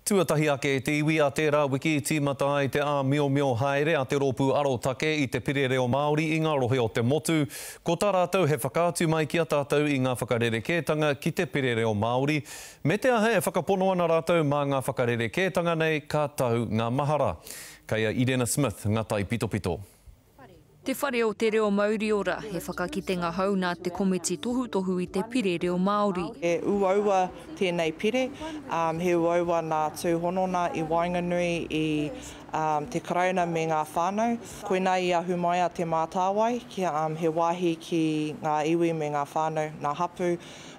Tuatahi ake e te iwi a tērā wiki i tīmata ai te āmiomio haere a te Rōpū Arotake i te Pire Reo Māori i ngā rohe o te motu. Ko tā rātou he whakaatu mai ki a tātou i ngā whakarerekētanga ki te Pire Reo Māori, me te aha e whakapono ana rātou mā ngā whakarerekētanga nei ka tau ngā mahara. Kei a Irena Smith ngā taipitopito. Te Whare o te Reo Mauriora, he whakakitenga hou nā te Komiti Tohutohu i te Pire Reo Māori. He uaua tēnei pire, he uaua nā tūhonona i waenganui i te Karauna me ngā whānau. Koinā i ahu mai a Te Mātāwai, kia he wāhi ki ngā iwi me ngā whānau, ngā hapū.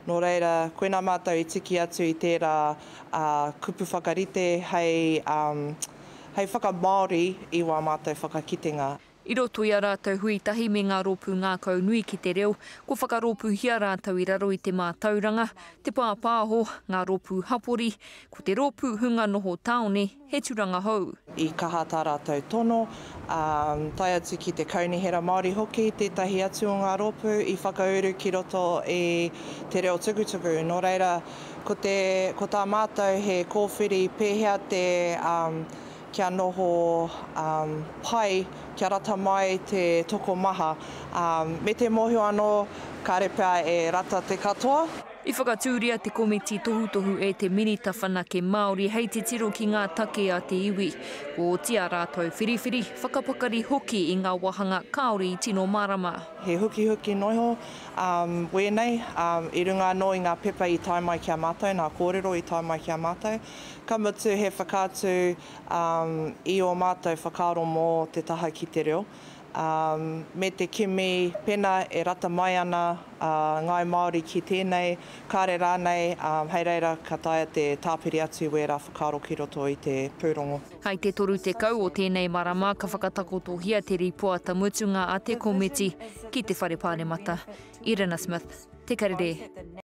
Nō reira, koinā mātou i tiki atu i tērā kupu whakarite hei hei whakamāori i wā mātou whakakitenga. I roto i a rātou hui tahi me ngā rōpū ngākaunui ki te reo, kua whakarōpūhia rātou i raro i te mātauranga, te pāpāho, ngā rōpū hapori, ko te rōpū hunga noho tāone, he turanga hou. I kaha tā rātou tono, ā, tae atu ki te Kaunihera Māori hoki, tētahi atu o ngā rōpū i whakauru ki roto i te reo tukutuku. Nō reira, Ko te, ko tā mātou he kōwhiri pēhea te, um, kia noho, um, pai, kia rata mai te tokomaha, um, me te mōhio anō kāre pea e rata te katoa. I whakatūria te komiti tohutohu e te Minita Whanake Māori hei titiro ki ngā take a te iwi. Kua oti ā rātou whiriwhiri, whakapakari hoki i ngā wāhanga kāore i tino mārama. He hukihuki noiho, Wēnei, i runga anō i ngā pepa i tae mai ki a mātou, ngā kōrero i tae mai ki a mātou. Ka mutu he whakaatu i ō mātou whakaaro mō te taha ki te reo, me te kimi pena e rata mai ana Ngāi Māori ki tēnei, kāre rānei, hei reira ka taea te tāpiri atu wērā whakaaro ki roto i te pūrongo. Hai te 30 o tēnei marama ka whakatakotohia te rīpoata mutunga a te komiti ki te Whare Pāremata. Irina Smith, Te Karere.